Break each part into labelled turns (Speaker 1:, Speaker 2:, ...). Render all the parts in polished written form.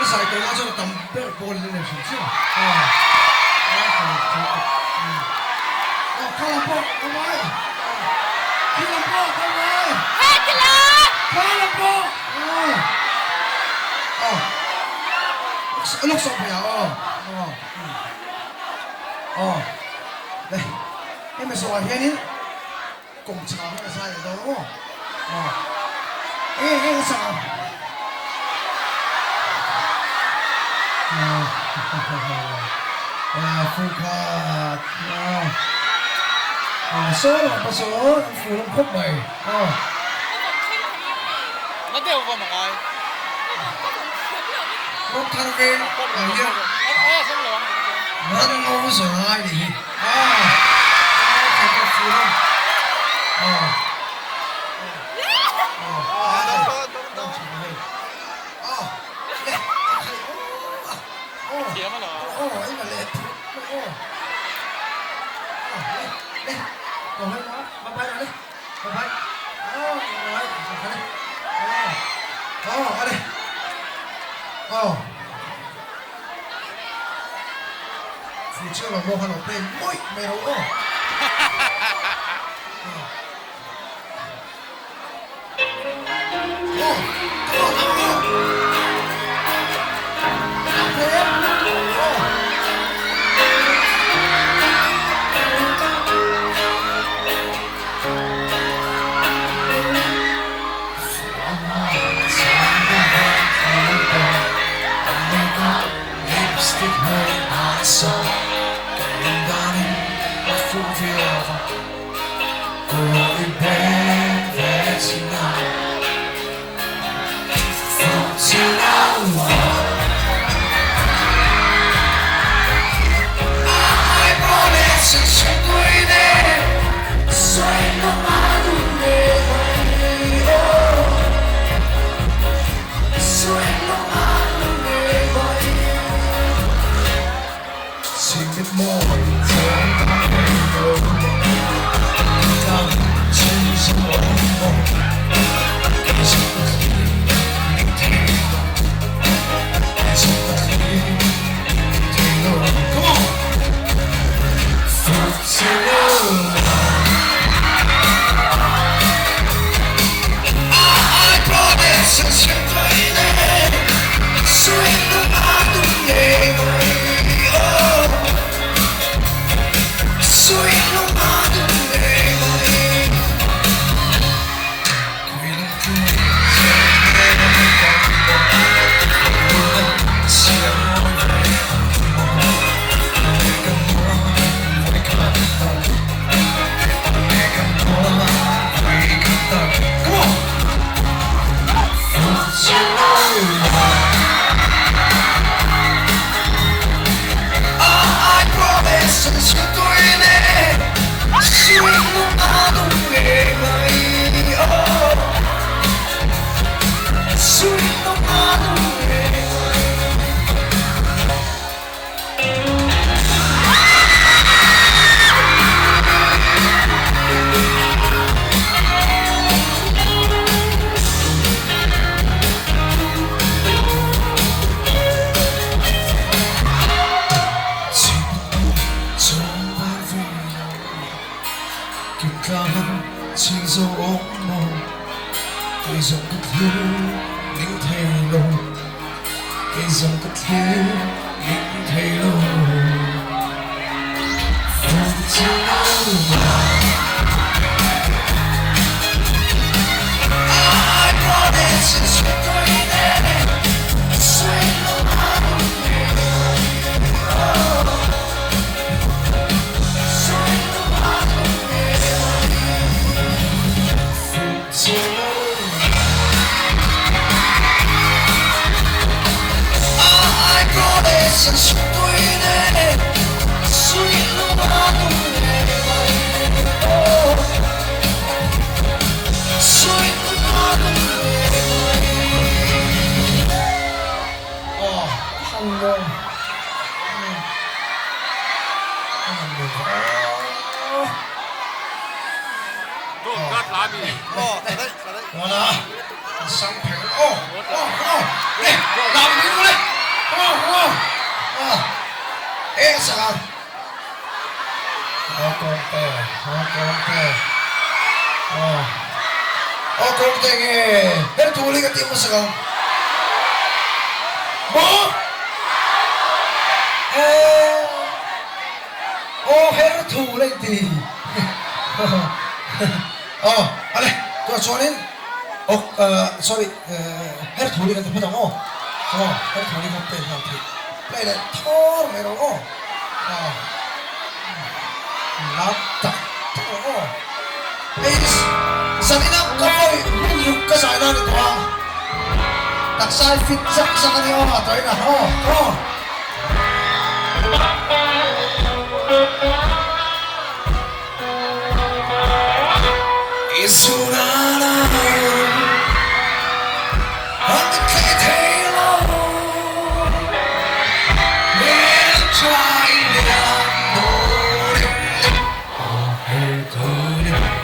Speaker 1: Ka zai tawh lah chuan a tam ber pawl in a nei hrim hrim a. Aw kha lam pawh ka ngai. Khi lam pawh ka ngai. Kha lam pawh. Aw. Lawk sawh phei ah aw. Aw. Le. Hemi zawhah hianin kawngchhang a zai leh dawn aw. Aw. Enge enge ka chak ang. Aw fu khat. Aw. Aw saw lam pa saw an fu lam khawp mai. Aw.
Speaker 2: Na deuh va mangai.
Speaker 1: Rawng thar veng ah hian ran ngo zawng a ngai nih hi. Future ah pawh khan lo play mawih mai ro aw. Aw, come on, come on. Ang thei em? Aw. sak ang? Aw Kawngte, aw Kawngte, aw, aw Kawngte nge her tur hi ka tih hmasak ang? Maw? Eeh, aw her thu la inti. Aw, ale, tunah chuanin aw, sorry, her thu hi kan ti phawt ang aw. Aw, her thu hi kan play nghal theih. Play leh thawr mai rawh aw. Aw, lam tak tak rawh aw. Hei zanin a ka vawi hun ruk ka zai na ni tawh a. Taksa hi fit zak zak a ni aw, tawhin a aw, aw.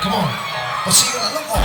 Speaker 1: Come on, pasira lang aw.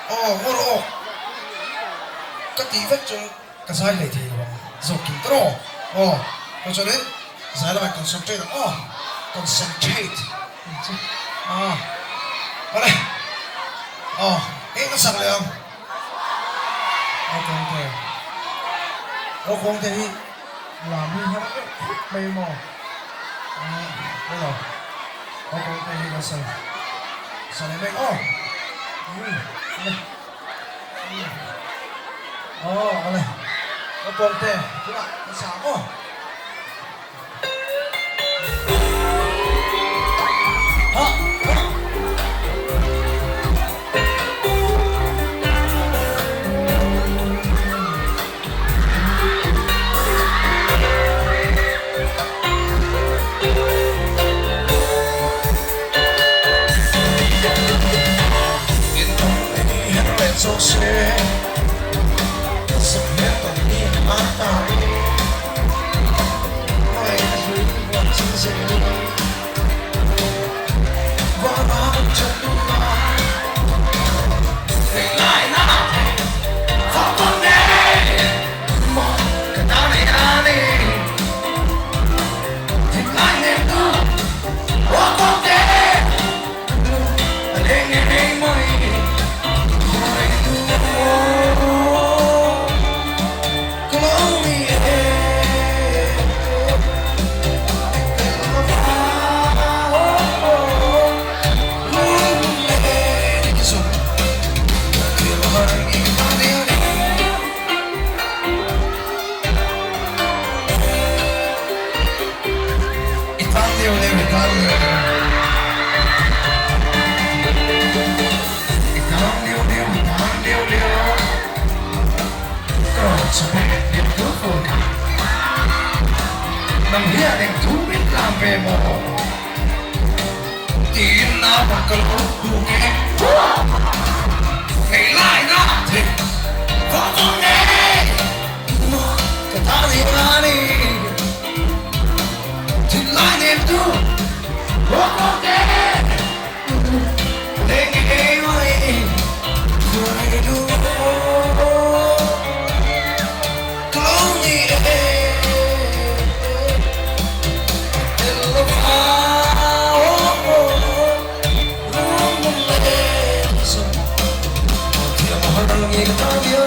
Speaker 1: Aw ngawr awk ka tih vek chu ka zai hlei thei lo ang zawk kim ta rawh aw aw chuanin zai lamah concentrate ang aw concentrate ang chu aw awle aw eng ka sak leh ang aw kawngte aw kawngte hi lam hi har deuh khawp mai maw aw aw aw kawngte hi kan sa sa leh mek aw umm aw awle aw kawngte tunah kan sa ang aw. zawk se Sak hmel tawn hi a ngai ta e Hmangaihna hlui huan chin zel in Vana kan chan dun a Ngaih na fak tawn nei Maw ka ta nei a ni Thinlai nem tu Ruah tawn te I tan lio lio, i tan lio lio. I tan lio lio, i tan lio lio. Ka rawn chawhmeh lian tur tur kha. Nang hian eng thu min tlan ve maw? Tiin naupang ka lo duh nge? Ngei lai na thei vah vang nge? Maw ka tan hian a ni. Thinlai nem tu ruak te leng ngei mai khuai du ka lo ni e tel lo va rum le zum thiam har nge ka ta dia.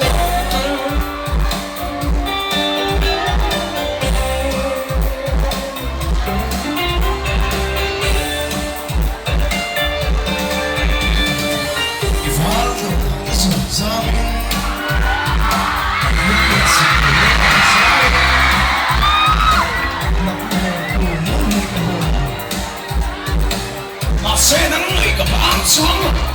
Speaker 1: I val lo i zun zamin min pian sak ve leh ang zai nang nen tu mun ni ka hun. Mahse nang nui ka bang chuang lo.